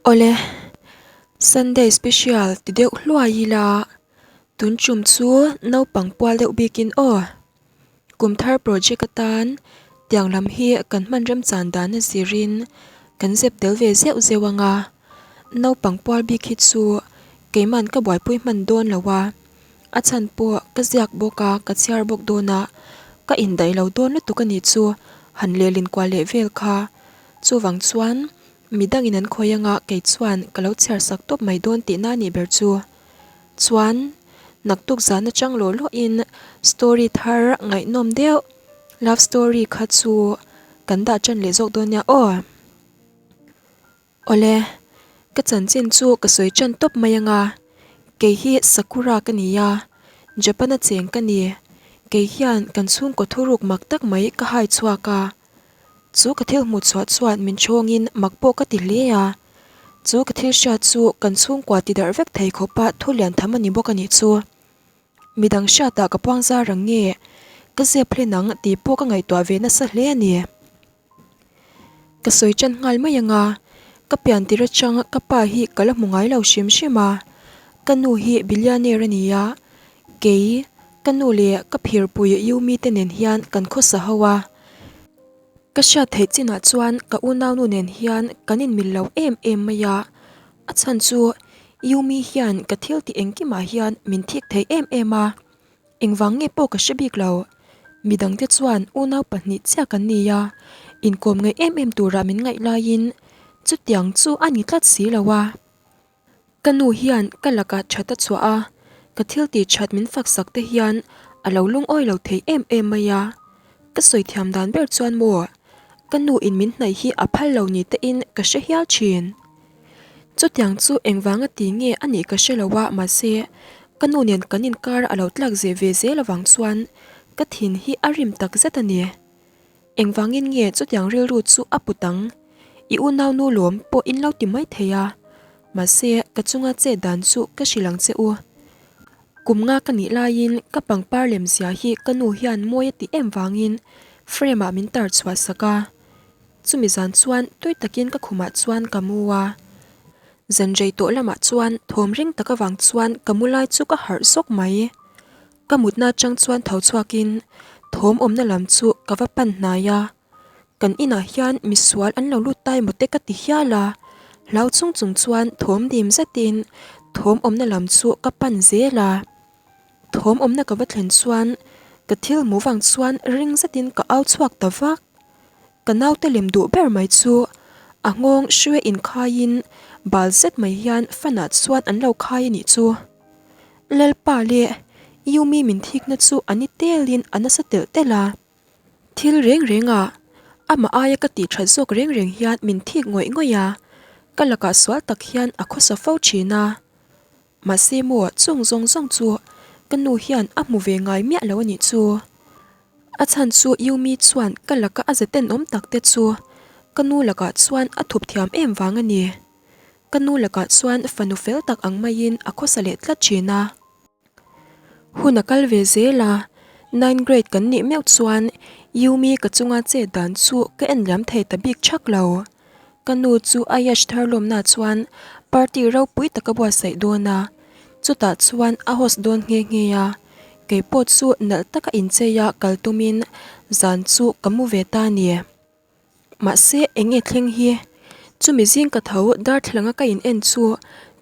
Awle, Sunday special ti deuh hluai ila, tun tum chu naupang pual deuh bikin aw. Kum thar project atan tiang lam hi kan hman remchan dan a zirin kan zep tel ve zeuh zeuh ang a, naupang pual bik hi chu keiman ka buaipui hman dawn lo a, a chhan pawh ka ziak bawk a, ka chhiar bawk dawn a, ka indaih lo dawn lutuk a nih chu han lehlin kual leh vel kha. Chuvang chuan midangin an khawi anga kei chuan ka lo chhiar sak tawp mai dawn tihna a nih ber chu. Chuan naktuk zan atang lawh lawhin story thar ngaihnawm deuh love story kha chu kan dah tan leh zawk dawn nia aw. Awle, ka chanchin chu ka sawi tan tawp mai anga, kei hi Sakura ka ni a, Japan a cheng ka ni, kei hian kan chhungkaw thuruk mak tak mai ka hai chhuak a. Chu ka thil hmuh chhuah chuan min chhawngin mak pawh ka ti hle a, chu ka thil hriat chu kan chhungkua ti darh vek thei khawpa thu lian tham a ni bawk a nih chu. Midang hriatah ka puang zar ang nge, ka zep hlen ang tih pawh ka ngaihtuah ve nasa hle a ni. Ka sawi tan nghal mai ang a, ka pian tir atang ka pa hi ka la hmu ngai lo hrim hrim a, ka nu hi billionaire a ni a, kei, ka nu leh ka phirpui Yumi te nen hian kan khawsa ho a. Ka hriat theih chinah chuan ka unaunu nen hian kan inmil lo em em mai a, a chhan chu Yumi hian ka thil tih engkimah hian min thik thei em em a, engvang nge pawh ka hre bik lo. Midangte chuan unau pahnih chiah kan ni a, inkawm ngaih em em turah min ngaih laiin chutiang chu a ni tlat si lo a. Ka nu hian ka lakah that a chhuah a, ka thil tih that min fak sak te hian a lo lungawi lo thei em em mai a. Ka sawi thiam dan ber chuan maw, ka nu in min hnaih hi a phal lo ni te in ka hre hial thin. Chutiang chu engvanga ti nge a nih ka hre lo a, mahse ka nu nen kan inkar a lo tlak zeh ve zel avang chuan ka thin hi a rim tak zet a ni. Engvangin nge chutiang rilru chu a put ang? I unau nu lawm pawh in lo ti mai thei a, mahse ka chunga chet dan chu ka hrilh ang che u. Kum nga ka nih laiin ka pangpar lem zia hi ka nu hian mawi a tih em vangin frame ah min tar chhuah sak a. Chumi zan chuan tui takin ka khumah chuan ka mu a. Zan rei tawh lamah chuan thawm ring tak avang chuan ka mu lai chu ka harh zawk mai. Ka mutna atang chuan tho chhuakin thawm awmna lam chu ka va pan hnai a, kan inah hian misual an lo lut tai maw te ka ti hial a, hlau chung chung chuan thawm dim zetin thawm awmna lam chu ka pan zel a, thawm awmna ka va thlen chuan ka thil hmuh vang chuan ring zetin ka au chhuak ta vak, ka naute lem duh ber mai chu a nghawng hruai inkhaiin bal zet mai hian fan ah chuan an lo khai a nih chu. Lalpa leh Yumi min thikna chu a ni telin a nasa telh telh a. Thil reng reng ah amah aia ka tih that zawk reng reng hian min thik ngawih ngawih a, ka lakah sual tak hian a khawsa fo thin a. Mahse maw chung zawng zawng chu ka nu hian a hmu ve ngai miah lo a nih chu. A chhan chu Yumi chuan ka laka a ze tenawm tak te chu ka nu lakah chuan a thup thiam em vang a ni. Ka nu lakah chuan fanu fel tak ang maiin a khawsa leh tlat thin a. Hun a kal ve zel a, nine grade kan nih meuh chuan Yumi ka chunga chet dan chu ka en liam thei ta bik thak lo. Ka nu chu Ayash thar lawmna chuan party ropui tak a buatsaih dawn a, chutah chuan a host dawn nghe nghe a, kei pawh chu nalh taka inchei a kal tumin zan chu ka mu ve ta a ni. Mahse eng nge thleng hi? Chumi zing ka tho darthlalang a ka in en chu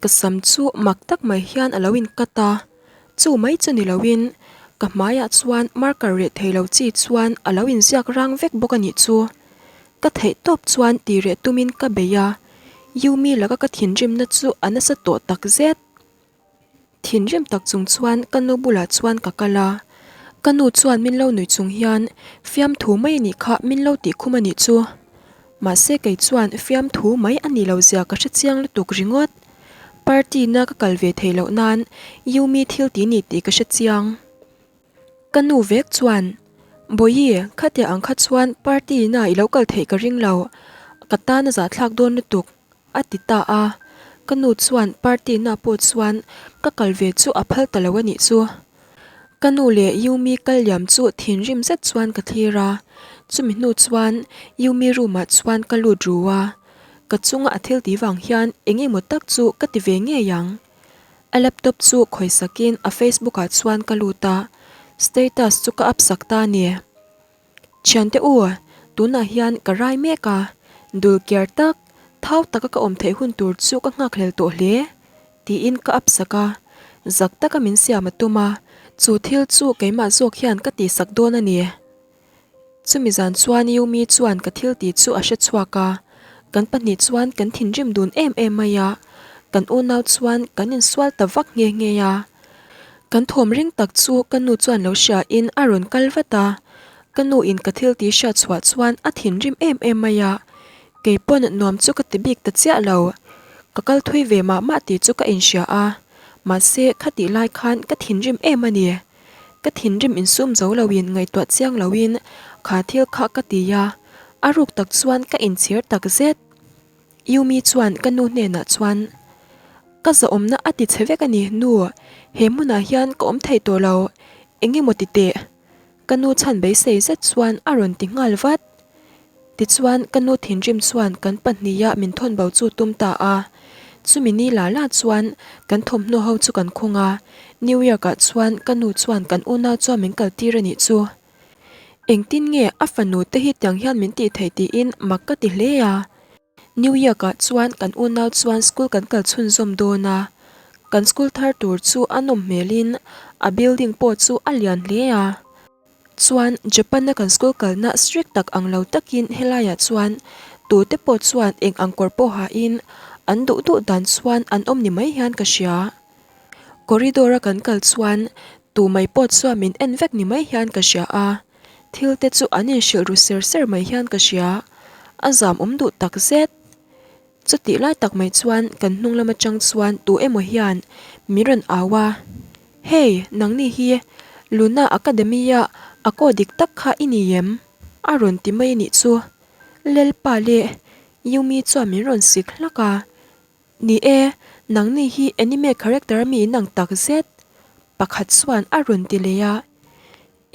ka sam chu mak tak mai hian a lo in cut a, chu mai chu ni loin ka hmaiah chuan marker reh thei lo chi chuan a lo in ziak rang vek bawk a nih chu. Ka theih tawp chuan ti reh tumin ka bei a, Yumi laka ka thinrimna chu a nasa tawh tak zet. Thinrim tak chung chuan ka nu bulah chuan ka kal a, ka nu chuan min lo nui chung hian fiamthu mai a nih kha min lo tih khum a nih chu. Mahse kei chuan fiamthu mai a nih loh zia ka hre chiang lutuk ringawt. Party na ka kal ve thei loh nan Yumi thil ti ni tih ka hre chiang. Ka nu vek chuan, Bawihi, khatia ang kha chuan party na i lo kal theih ka ring lo, ka tan a zahthlak dawn lutuk. A ti ta a, ka nu chuan party na pawh chuan ka kal ve chu a phal ta lo a nih chu. Ka nu leh Yumi kal liam chu thinrim zet chuan ka thlir a, chumi hnu chuan Yumi room ah chuan ka lut ru a. Ka chunga a thil tih vang hian eng emaw tak chu ka ti ve ngei ang. A laptop chu khawisakin a Facebook ah chuan ka lut a, status chu ka up sak ta a ni. Thiante u, tunah hian ka rai mek a, dul kiar tak, thau taka ka awm theih hun tur chu ka nghakhlel tawh hle, tiin ka up sak a. Zak taka min siam a tum a, chu thil chu keimah zawk hian ka tihsak dawn a ni. Chumi zan chuan Yumi chuan ka thil tih chu a hre chhuak a, kan pahnih chuan kan thinrim dun em em mai a, kan unau chuan kan insual ta vak nghe nghe a. Kan thawm ring tak chu ka nu chuan lo hria in a rawn kal vat a, ka nu in ka thil tih hriat chhuah chuan a thinrim em em mai a, kei pawn nuam chu ka ti bik ta chiah lo. Ka kal thui ve mah mah tih chu ka inhria a, mahse khatih lai khan ka thinrim em a ni. Ka thinrim insum zo loin ngaihtuah chiang loin kha thil kha ka ti a, a ruk tak chuan ka inchhir tak zet. Yumi chuan ka nu hnenah chuan, Ka zahawmna a ti chhe vek a ni, nu, he hmunah hian ka awm thei tawh lo, eng emaw ti teh? Ka nu chhan beisei zet chuan a rawn ti nghal vat. Tichuan, ka nu thinrim chuan kan pahniha min thawn bo chu tum ta a. Chumi ni la la chuan kan thawmhnaw ho chu kan khung a, New York ah chuan ka nu chuan kan unau chuan min kal tir a nih chu. Engtin nge a fanu te hi tiang hian min tih theih tiin mak ka ti hle a. New York ah chuan kan unau chuan school kan kal chhunzawm dawn a, kan school thar tur chu a nawm hmelin a building pawh chu a lian hle a. Chuan Japan a kan school kalna strict tak ang lo takin helaiah chuan tute pawh chuan eng ang kawr pawh hain an duh duh dan chuan an awm ni mai hian ka hria. Corridor a kan kal chuan tu mai pawh chuan min en vek ni mai hian ka hria a, thil te chu an inhrilh ru ser ser mai hian ka hria, a zam awm duh tak zet. Chutih lai tak mai chuan kan hnung lam atang chuan tu emaw hian min rawn au a, Hey, nangni hi Luna Academy-a a kaw dik tak kha i ni em? a rawn ti mai a nih chu. Lelpa leh Yumi chuan min rawn sik hlak a, Ni e, nangni hi anime character mi in ang tak zet pakhat chuan a rawn ti leh a.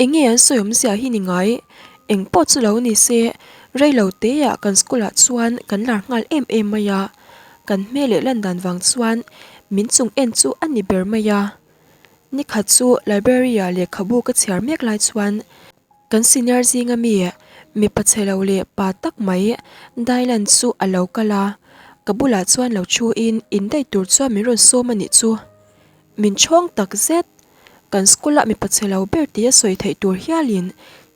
Enge an sawi awmzia hi ni ngai? Eng pawh chu lo ni se, rei lo teah kan school ah chuan kan lar nghal em em mai a, kan hmel leh lan dan vang chuan min chung en chu a ni ber mai a. Nikhat chu library ah lehkhabu ka chhiar mek lai chuan kan senior zinga mi mipa chhe lo leh pa tak mai Dylan chu a lo kal a, ka bulah chuan lo thu in indaih tur chuan min rawn sawm a nih chu. Min chhawng tak zet. Kan school ah mipa chhe lo ber tia sawi theih tur hialin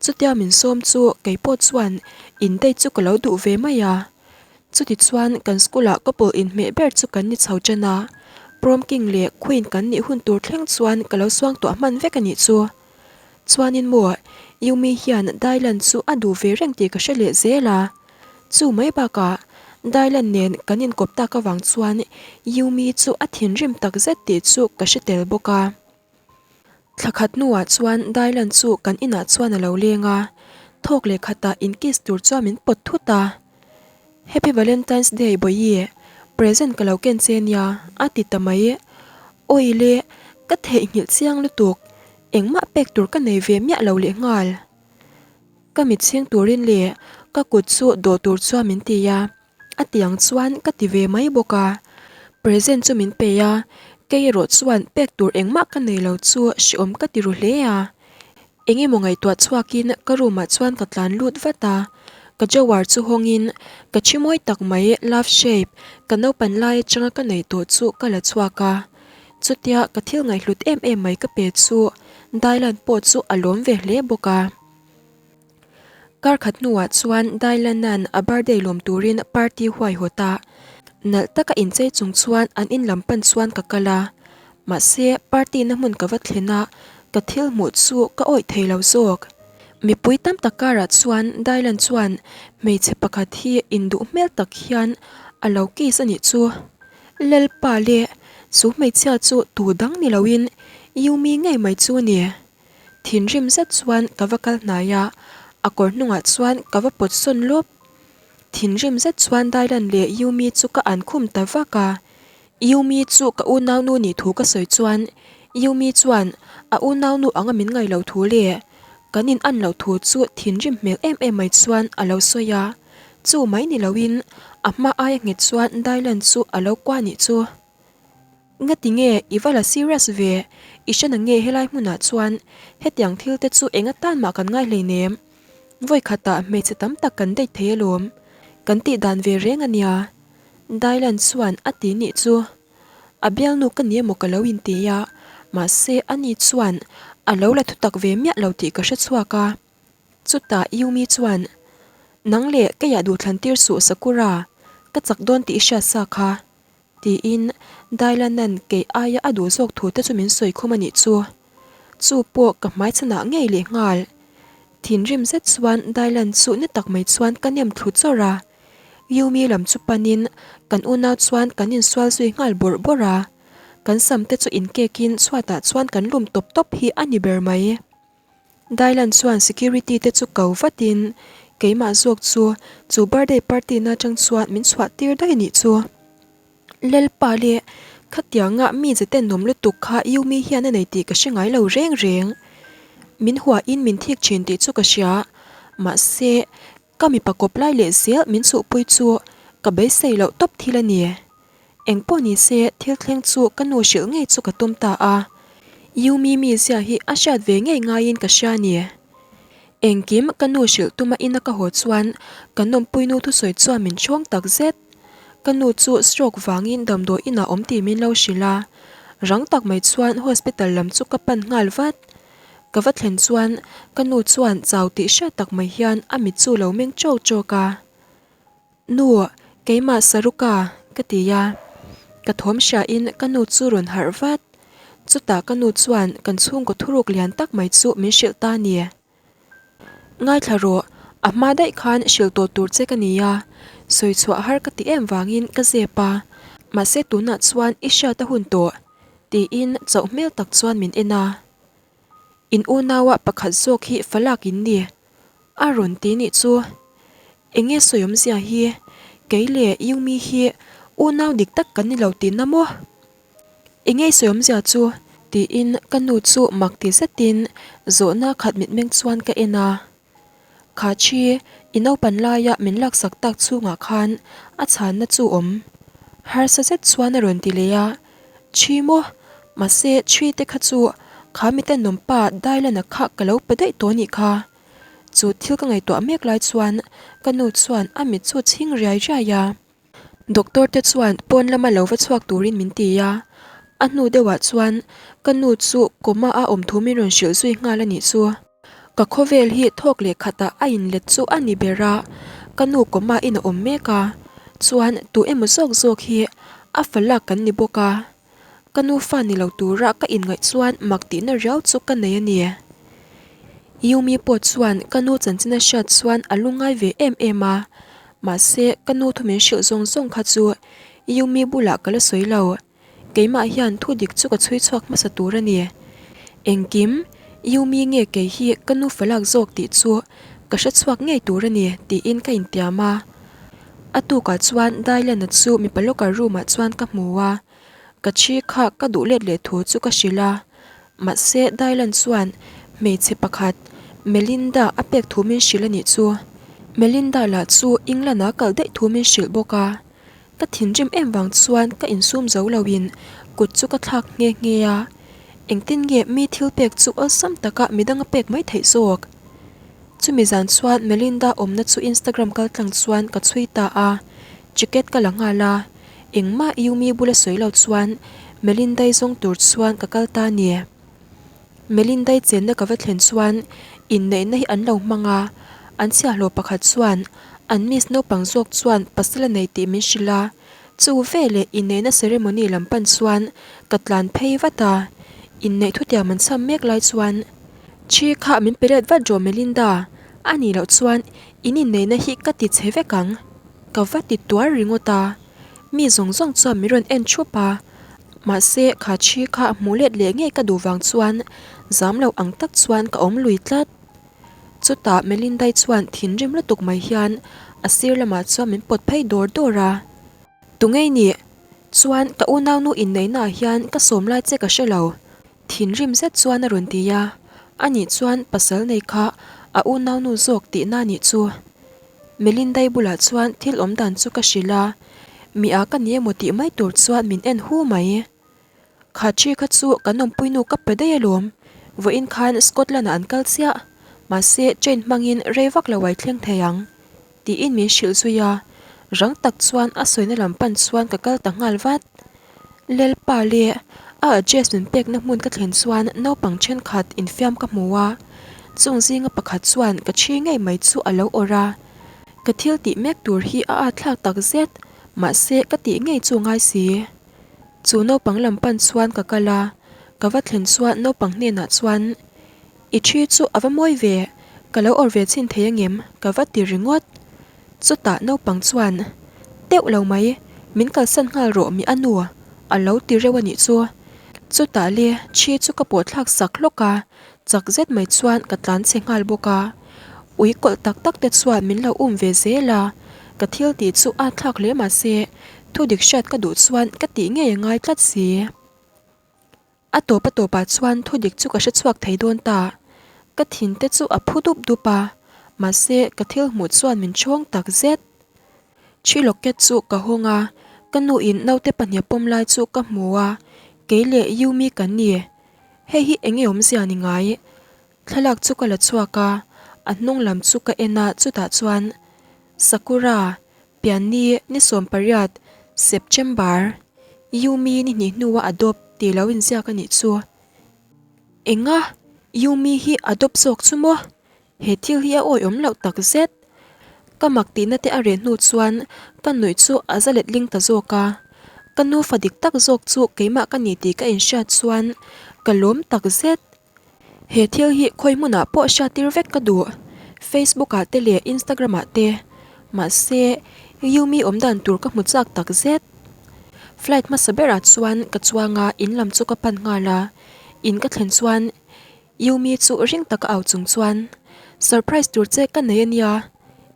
chutia min sawm chu kei pawh chuan in date chu ka lo duh ve mai a. Chuti chuan kan school ah couple inhmeh ber chu kan ni chho ṭan a, prom king leh queen kan nih hun tur thleng chuan ka lo suangtuah hman vek a nih chu. Chuanin maw Yumi hian Dylan chu a duh ve reng tih ka hre leh zel a. Chu mai bakah Dylan nen kan inkawp tak avang chuan Yumi chu a thinrim tak zet tih chu ka hre tel bawk a. Thla khat hnuah chuan Dylan chu kan inah chuan a lo leng a, thawk leh khatah in kiss tur chuan min pawt thut a. Happy Valentine's Day Bawihi, present ka lo ken che nia a ti ta mai. Awi le, ka theihnghilh chiang lutuk, engmah pek tur ka nei ve miah lo lehnghal. Ka mit chhing turin leh ka kut chu dawh tur chuan min ti a, a tiang chuan ka ti ve mai bawk a. Present chu min pe a, kei erawh chuan pek tur engmah ka nei lo chu hreawm ka ti ru hle a. Eng emaw ngaihtuah chhuakin ka room ah chuan ka tlan lut vat a, ka drawer chu hawngin ka thi mawi tak mai love shape ka naupan lai atanga ka neih tawh chu ka la chhuak a. Chutia ka thil ngaihhlut em em mai ka pe chu Dylan pawh chu a lawm ve hle bawk a. Kar khat hnuah chuan Dylan-a'n a birthday lawm turin party huaihawt a, nalh taka inchei chung chuan an in lam pan chuan ka kal a. Mahse party na hmun ka va thlen a, ka thil hmuh chu ka awih thei lo zawk. Mipui tam tak karah chuan Dylan chuan hmeichhe pakhat hi induh hmel tak hian a lo kiss a nih chu. Lalpa leh chu hmeichhia chu tu dang ni loin Yumi ngei mai chu a ni. Thinrim zet chuan ka va kal hnai a, a kawr hnungah chuan ka va pawt sawn lawp. Thinrim zet chuan Dylan leh Yumi chu ka an khum ta vak a. Yumi chu ka unaunu nih thu ka sawi chuan Yumi chuan a unaunu anga min ngaih loh thu leh kan in an loh thu chu thinrim hmel em em mai chuan a lo sawi a. Chu mai ni loin A hma aia nghet chuan Dylan chu a lo kuah nih chu. Ngati nge i va la serious ve, i hre na nge helai hmunah chuan hetiang thil te chu eng atan mah kan ngai hleinem. Vawi khatah hmeichhe tam tak kan date thei alawm, kan tih dan ve reng a nia. Dylan chuan a ti nih chu. A bialnu ka ni emaw ka lo inti a, mahse ani chuan a lo la thutak ve miah lo tih ka hre chhuak a. Chutah Yumi chuan, Nang leh keiah duhthlan tir suh Sakura, ka chak dawn tih i hriat sa kha, tiin Dailanan kei aia a duh zawk thu te chu min sawi khum a nih chu. Chu pawh ka hmai chhanah ngei leh nghal. Thinrim zet chuan Dailan chu ni tak mai chuan ka nem thlu chawrh a. Yumi lam chu panin kan unau chuan kan insual zui nghal bawrh bawrh a. Kan sam te chu inkekin chhuatah chuan kan lum tawp tawp hi a ni ber mai. Dylan chuan security te chu ko vatin keimah zawk chu chu birthday party na atang chuan min chhuah tir daih nih chu. Lalpa leh khatianga mi ze tenawm lutuk kha Yumi hian a nei tih ka hre ngai lo reng reng. Min huahin min thik thin tih chu ka hria, mahse ka mipa kawp lai leh zel min chuhpui chu ka beisei loh tawp thil a ni. Engpawh ni se, thil thleng chu ka nu hrilh ngei chu ka tum ta a. Yumi mizia hi a hriat ve ngei ngaiin ka hria ni. Engkim ka nu hrilh tuma ina ka haw chuan ka nawmpuinu thusawi chuan min chhawng tak zet. Ka nu chu stroke vangin damdawi inah awm tih min lo hrilh a. Rang tak mai chuan hospital lam chu ka pan nghal vat. Ka va thlen chuan ka nu chuan chau tih hriat tak mai hian a mit chu lo meng chawk chawk a. Nu, keimah Saruka, ka ti a. Ka thawm hriain ka nu chu rawn harh vat. Chutah ka nu chuan kan chhungkaw thuruk lian tak mai chu min hrilh ta a ni. Ngaithla rawh, a hma daih khan hrilh tawh tur che ka ni a, sawi chhuah har ka ti em vangin ka zep a, mahse tunah chuan i hriat a hun tawh, tiin chauh hmel tak chuan min en a. In unaua pakhat zawk hi falak in ni, A rawn ti nih chu. Enge sawi awmzia hi, kei leh Yumi hi unau dik tak kan ni lo tihna maw? Enge sawi awmzia chu? Tiin ka nu chu mak ti zetin zawhna khat mitmeng chuan ka en a. Kha thi, i naupan laia min laksak tak chhungah khan a chhanna chu awm. Harsa zet chuan a rawn ti leh a. Thi maw? Mahse thi te kha chu kha miten nawmpa Dailana kha ka lo pe daih tawh nih kha. Chu thil ka ngaihtuah mek lai chuan ka nu chuan a mit chu chhing riai riai a. Doctor te chuan pawn lama lo va chhuak turin min ti a, a hnu deuhah chuan ka nu chu coma a awm thu min rawn hrilh zui nghal a nih chu. Ka khawvel hi thawk leh khatah a inlet chu a ni ber a, ka nu coma in a awm mek a, chuan tu emaw zawk zawk hi a fa lak kan ni bawk a. Ka nu fa ni lo tura ka inngaih chuan mak tihna riau chu ka nei a ni. Yumi pawh chuan ka nu chanchin a hriat chuan a lungngai ve em em a, mahse ka nu thu min hrilh zawng zawng kha chu Yumi bulah ka la sawi lo. Keimah hian thu dik chu ka chhui chhuak hmasa tur a ni. Engkim, Yumi nge kei hi ka nu fa lak zawk tih chu ka hre chhuak ngei tur a ni tiin ka intiam a. A tukah chuan Dailana chu mipa locker room ah chuan ka hmu a, ka thi kha ka duh let leh thu chu ka hrilh a. Mahse Dailan chuan hmeichhe pakhat Melinda a pek thu min hrilh a nih chu. Melinda lah chu England ah kal daih thu min hrilh bawk a. Ka thinrim em vang chuan ka insum zo loin kut chu ka thlak nghe nghe a. Engtin nge mi thil pek chu awlsam taka midang a pek mai theih zawk? Chumi zan chuan Melinda awmna chu Instagram kaltlang chuan ka chhui ta a, ticket ka la nghal a, engmah Yumi bula sawi lo chuan Melindai zawng tur chuan ka kal ta a ni. Melindai chenna ka va thlen chuan inneihna hi an lo hmang a, an chhiahhlawh pakhat chuan an miss naupang zawk chuan pasal a nei tih min hrilh a, chu veleh inneihna ceremony lam pan chuan ka tlan phei vat a, inneih thutiam an cham mek lai chuan Thi kha min pe let vat rawh Melinda, a nih loh chuan in inneihna hi ka ti chhe vek ang. Ka va ti tuar ringawt a, mi zawng zawng chuan min rawn en thup a, mahse kha thi kha hmuh let leh ngei ka duh vang chuan zam lo ang tak chuan ka awm lui tlat. Chutah Melindai chuan thinrim lutuk mai hian a sir lamah chuan min pawt phei dawr dawr a. Tungei nih chuan ka unaunu inneihnaah hian ka sawm lai che ka hre lo. Thinrim zet chuan a rawn ti a, ani chuan pasal nei kha a unaunu zawk tihna nih chu. Melindai bulah chuan thil awm dan chu ka hrilh a, mi a ka ni emaw tih mai tur chuan min en hu mai. Kha thi kha chu kan awmpuinu ka pe daih alawm, vawiin khan Scotland ah an kal chiah, mahse train hmangin rei vak lo ai thleng thei ang, tiin min hrilh zui a, rang tak chuan a sawina lam pan chuan ka kal ta nghal vat. Lelpa leh a address min pekna hmun ka thlen chuan naupang thenkhat infiam ka hmu a, chung zinga pakhat chuan ka thi ngei mai chu a lo awrh a, ka thil tih mek tur hi a at thlak tak zet, mahse ka tih ngei chu ngai si. Chu naupang lam pan chuan ka kal a, ka va thlen chuan naupang hnenah chuan, I thi chu a va mawi ve, ka lo awrh ve chhin thei angem? ka va ti ringawt. Chutah naupang chuan, Teuh lo mai, min kalsan nghal rawh mi a nu, a lo ti reuh a nih chu. Chutah le thi chu ka pawh thlak sak hlawk a, chak zet mai chuan ka tlan chhe nghal bawk a. Ui kawlh tak tak te chuan min lo um ve zel a, ka thil tih chu a thlak hle mahse thudik hriat ka duh chuan ka tih ngei a ngai tlat si. A tawp a tawpah chuan thudik chu ka hre chhuak thei dawn ta. Ka thin te chu a phu dup dup a, mahse ka thil hmuh chuan min chhawng tak zet. Thi locket chu ka hawng a, ka nu in naute pahnih pawm lai chu ka hmu a, kei leh Yumi kan ni. Hei hi eng nge awmzia ni ngai? Thlalak chu ka la chhuak a, a hnung lam chu ka en a chutah chuan Sakura Pianni ni 18, September, Yumi ni hnih hnua adopt tih lo inziak a nih chu. Enga? Yumi hi adopt zawk chu maw? He thil hi a awihawm loh tak zet. Ka mak tihna te a reh hnu chuan ka nuih chu a za let ling ta zawk a. Ka nufa dik tak zawk chu keimah ka ni tih ka inhriat chuan ka lawm tak zet. He thil hi khawi hmunah pawh hriattir vek ka duh, Facebook ah te leh Instagram ah te. Mahse, Yumi awm dan tur ka hmu chak tak zet. Flight hmasa berah chuan ka chuang a, in lam chu ka pan nghal a. In ka thlen chuan Yumi chu ring taka au chung chuan, Surprise tur che ka nei a nia,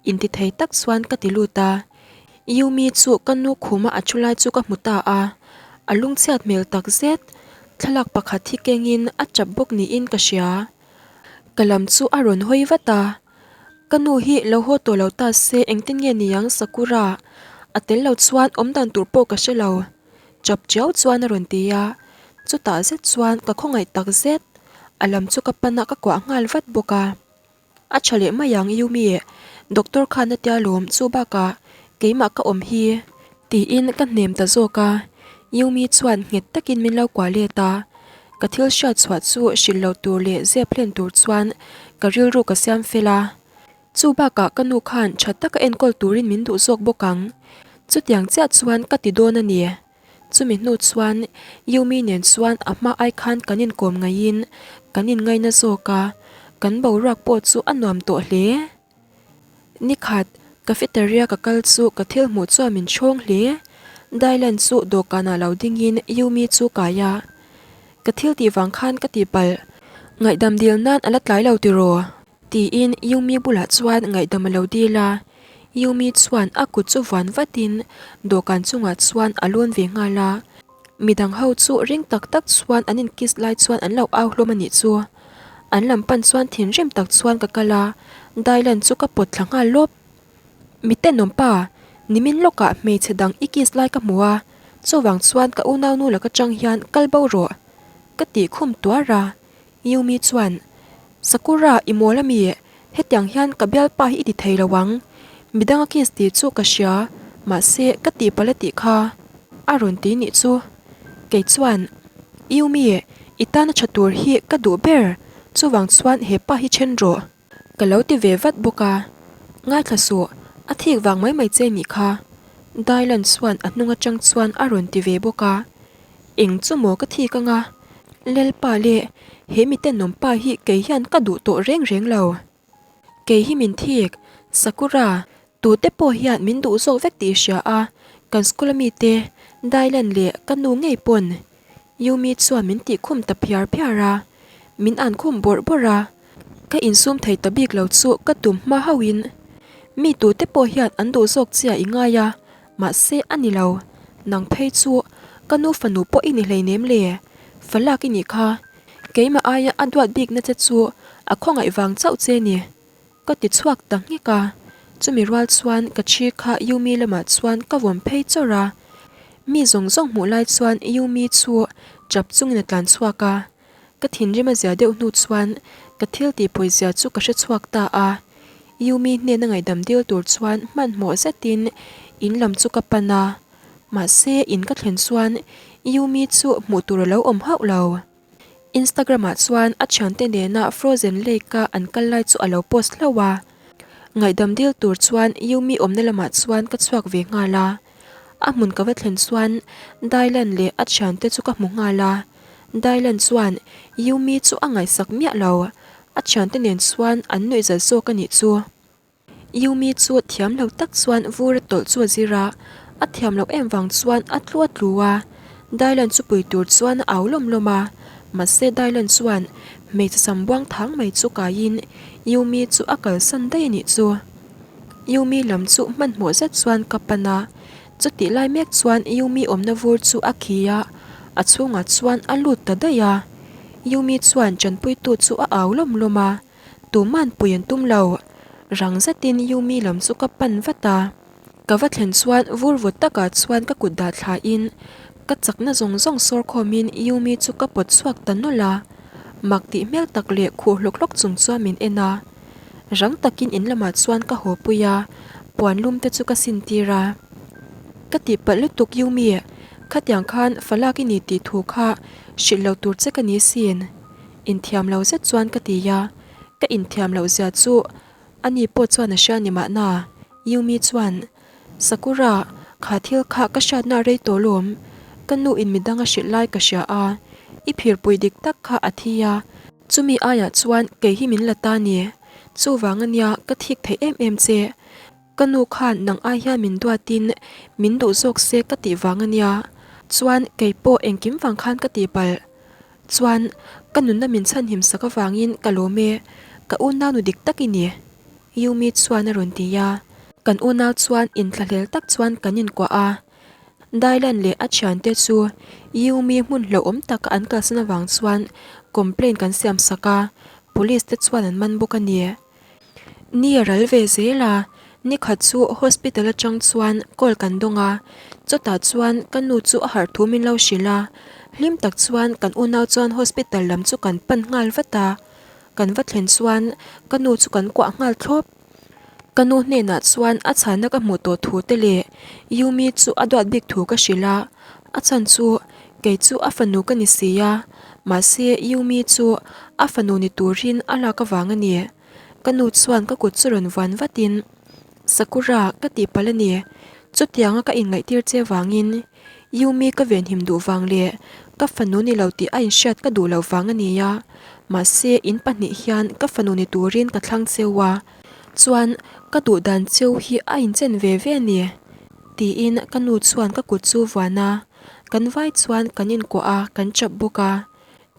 intithei tak chuan ka ti lut a. Yumi chu ka nu khuma a thu lai chu ka hmu ta a, a lungchhiat hmel tak zet. Thlalak pakhat hi kengin a chap bawk niin ka hria. Ka lam chu a rawn hawi vat a, Ka nu hi lo haw tawh lo ta se engtin nge niang Sakura? A tel lo chuan awm dan tur pawh ka hre lo. Chap chiau chuan a rawn ti a, chutah zet chuan ka khawngaih tak zet. A lam chu ka pan a ka kuah nghal vat bawk a. A tha leh mai ang Yumi, doctor khan a tia lawm chu bakah keimah ka awm hi tiin ka hnem ta zawk a, Yumi chuan nghet takin min lo kuah let a, ka thil hriat chhuah chu hrilh lo tur leh zep hlen tur chuan ka rilru ka siam fel a, chu bakah ka nu khan tha taka enkawl turin min duh zawk bawk ang, chutiang chiah chuan ka ti dawn a ni. Chumi hnu chuan Yumi nen chuan a hma ai khan kan inkawm ngaihin kan inngaina zawk a, kan boruak pawh chu a nuam tawh hle. Nikhat, cafeteria ka kal chu ka thil hmuh chuan min chhawng hle. Dylan chu dawhkanah lo dingin Yumi chu kai a, Ka thil tih vang khan ka tihpalh. Ngaihdam dil nan a la tlai lo tiraw? Tiin Yumi bulah chuan ngaihdam a lo dil a, Yumi chuan a kut chu vuan vatin dawhkan chungah chuan a lawn ve nghal a, midang ho chu ring tak tak chuan an in kiss lai chuan an lo au hlawm a nih chu. An lam pan chuan thinrim tak chuan ka kal a, Dylan chu ka pawt thla nghal lawp. Mi tenawm pa, nimin lawkah hmeichhe dang i kiss lai ka hmu a, chuvang chuan ka unaunu laka tang hian kal bo rawh, ka tih khum tuar a, Yumi chuan, Sakura, i mawl ami? Hetiang hian ka bialpa hi i ti thei lo ang. Midang a kiss tih chu ka hria, mahse ka tihpalh a tih kha a rawn ti nih chu. Kei chuan, Yumi, i tana tha tur hi ka duh ber, chuvang chuan he pa hi then rawh. Ka lo ti ve vat bawk a, Ngaithla suh, a thik vang mai mai che nih kha. Dylan chuan a hnung atang chuan a rawn ti ve bawk a, Eng chu maw ka thik anga? Lalpa leh he mi tenawm pa hi kei hian ka duh tawh reng reng lo. Kei hi min thik, Sakura, tute pawh hian min duh zawk vek tih i hria a, kan school ami te, Dylan leh ka nu ngei pawn. Yumi chuan min tih khum ta phiar phiar a, min an khum bawrh bawrh a, ka insum thei ta bik lo chu ka tum hma hauhin mi tute pawh hian an duh zawk chia i ngai a, mahse a ni lo, nang phei chu ka nu fanu pawh i ni hleinem le, falak i nih kha, keimah aia a duat bikna che chu a khawngaih vang chauh che ni. Ka ti chhuak ta nghek a. Chumi rual chuan ka ṭhi kha Yumi lamah chuan ka vawm phei chawrh a. Mi zawng zawng hmuh lai chuan Yumi chu ṭap chungin a tlan chhuak a. Ka thinrim a zia deuh hnu chuan ka thil tih pawi zia chu ka hre chhuak ta a. Yumi hnena ngaihdam dil tur chuan hmanhmawh zetin in lam chu ka pan a. Mahse in ka thlen chuan Yumi chu hmuh tur a lo awm hauh lo. Instagram ah chuan a thiante nena Frozen Lake a an kal lai chu a lo post hlauh a. Ngaihdam dil tur chuan Yumi awmna lamah chuan ka chhuak ve nghal a. A hmun ka va thlen chuan Dylan leh a thiante chu ka hmu nghal a. Dylan chuan Yumi chu a ngaihsak miah lo, a thiante nen chuan an nuihzat zawk a nih chu. Yumi chu thiam lo tak chuan vur a tawlh chu a zir a, a thiam loh em vang chuan a tlu a tlu a. Dylan chu pui tur chuan a au lawm lawm a, mahse Dylan chuan hmeichhe sam buang thang mai chu kaiin Yumi chu a kalsan daih a nih chu. Yumi lam chu hmanhmawh zet chuan ka pan a, chutih lai mek chuan Yumi awmna vur chu a khi a, a chhungah chuan a lut ta daih a. Yumi chuan tanpuitu chu a au lawm lawm a, tuman pui an tum lo. Rang zetin Yumi lam chu ka pan vat a, ka va thlen chuan vur vawt takah chuan ka kut dah thlain ka chakna zawng zawng sawr khawmin Yumi chu ka pawt chhuak ta nawlh a, mak tih hmel tak leh khuh hlawk hlawk chung chuan min en a. Rang takin in lamah chuan ka haw pui a, puan lum te chu ka sin tir a. Ka tihpalh lutuk Yumi, khatiang khan falak i ni tih thu kha hrilh lo tur che ka ni sin. Inthiam lo zet chuan ka ti a, ka inthiam loh zia chu ani pawh chuan a hria ni mahna. Yumi chuan, Sakura, kha thil kha ka hriatna a rei tawh lawm. Ka nu in midang a hrilh lai ka hria a, i phirpui dik tak kha a thi a, Chumi aiah chuan kei hi min la ta ni. Chuvang ania ka thik theih em em che. Ka nu khan nang ai hian min duatin min duh zawk se ka tih vang ania. Chuan kei pawh engkim vang khan ka tih palh. Chuan ka nunna min chhanhim sak avangin ka lawm e. Ka unau nu dik tak i ni. Yumi chuan a rawn ti a. Kan unau chuan inthlahlel tak chuan kan inkuah a. Dylan leh a thiante chu Yumi hmun hlauhawm taka an kalsan avang chuan complaint kan siam sak a, police te chuan an man bawk a ni. Ni a ral ve zel a, nikhat chu hospital atang chuan call kan dawng a, chutah chuan ka nu chu a harh thu min lo hrilh a, hlim tak chuan kan unau chuan hospital lam chu kan pan nghal vat a, kan va thlen chuan ka nu chu kan kuah nghal thlawp. Ka nu hnenah chuan a chhanna ka hmuh tawh thu te leh Yumi chu a duat bik thu ka hrilh a, a chhan chu kei chu a fanu ka ni si a, mahse Yumi chu a fanu ni turin a lak avang a ni. Ka nu chuan ka kut chu rawn vuan vatin, Sakura, ka tihpalh a ni, chutianga ka inngaihtir che vangin Yumi ka venhim duh vang leh ka fanu ni lo tih a inhriat ka duh loh vang a ni a, mahse in pahnih hian ka fanu ni turin ka thlang cheu a, chuan ka duh dan cheu hi a inchen ve ve a ni tiin ka nu chuan ka kut chu vuan a, kan vai chuan kan inkuah a, kan chap bawk a.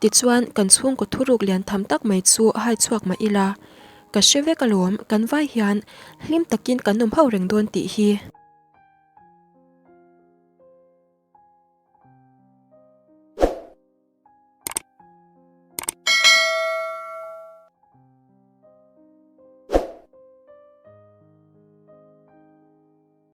Tichuan kan chhungkaw thuruk lian tham tak mai chu hai chhuak mah ila, ka hre vek alawm kan vai hian hlim takin kan awm ho reng dawn tih hi.